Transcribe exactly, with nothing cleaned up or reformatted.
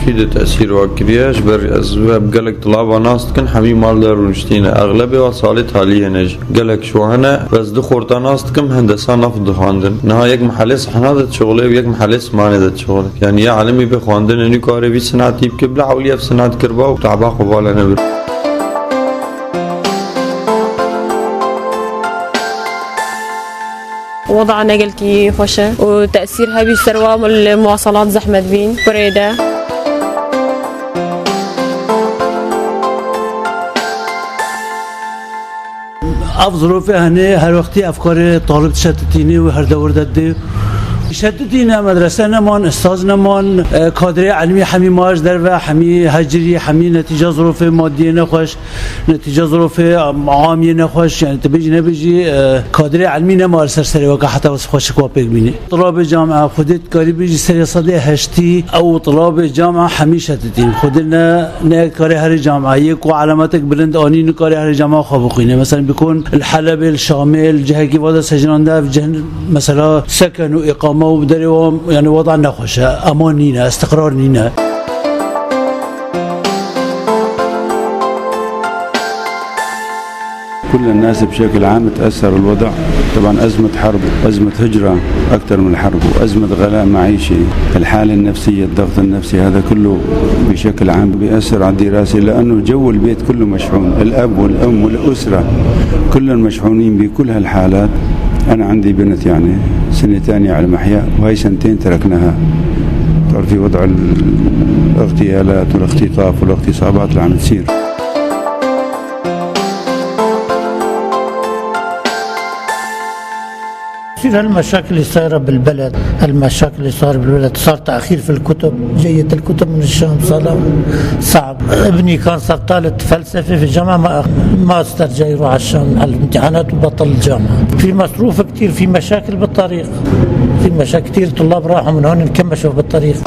Kî de tesîr wa kiriye, ji ber ez ve bi gelek tilaba nas dikin, hemî mal de rûniştîne. Exlebê wa salê taliyê ne jî. Gelek ji wan hene, ez du xorta nas dikim, hendesa neft dixwandin. Niha yek mehelê sehna de dişixulê û yek mehelê simanê de dişixulê. Yani ya elimî bê xwandinê nî karê vî sinetî bike, bila ewlî ev sinet kiriba û taba xwe vala nebir. Wada ne gelkî xweş e û tesîr hebî ser wa li muwasalat zehmet bîn kurê de. Ev zirofê hene her wextî ev karê talib dişetitînê û her dewr de dê. Şetitîne medrese neman, ustaz neman, e, kadrê elmî hemî ma ji derve, hemî hecirî, hemî netîca zirofê madiyê nexweş. Netîce zirofê, am-, amiyê nexweş, yani tu bêjî nebêjî, e, kadrê elmî nema li ser serê weke heta wis xweşik wa pêk bînî. Tilabê camia Xwedê dikarî bêjî serê sedê heştî ew tilabê camia hemî şetitîn. Xwedê ne, ne yek dikarê herê camia. Yê ku elemetek bilind anî nikarê herê camia xwe bixwîne. Mesela bikon li Helebê, li Şamê, li cihekî vada sejinande ev cih mesela seken û îqame û bi derê wan, yani wada nexweş e. Eman nîne, istiqrar nîne. كل الناس بشكل عام تأثر الوضع. طبعًا أزمة حرب، أزمة هجرة أكثر من الحرب، وأزمة غلاء معيشي، الحالة النفسية، الضغط النفسي، هذا كله بشكل عام بيأثر على الدراسة، لأنه جو البيت كله مشحون، الأب والأم والأسرة كلهم مشحونين بكل هالحالات. أنا عندي بنت يعني سنة ثانية على محيا، وهي سنتين تركناها. تعرفي وضع الاغتيالات والاختطاف والاغتصابات اللي عم تصير. تصير هالمشاكل اللي صايرة بالبلد، هالمشاكل اللي صايرة بالبلد، صار تأخير في الكتب، جية الكتب من الشام صار صعب. ابني كان صار طالب فلسفة في الجامعة، ما، ماستر جاي يروح على الشام على الامتحانات وبطل الجامعة. في مصروف كتير، في مشاكل بالطريق، في مشاكل كتير، طلاب راحوا من هون انكمشوا بالطريق.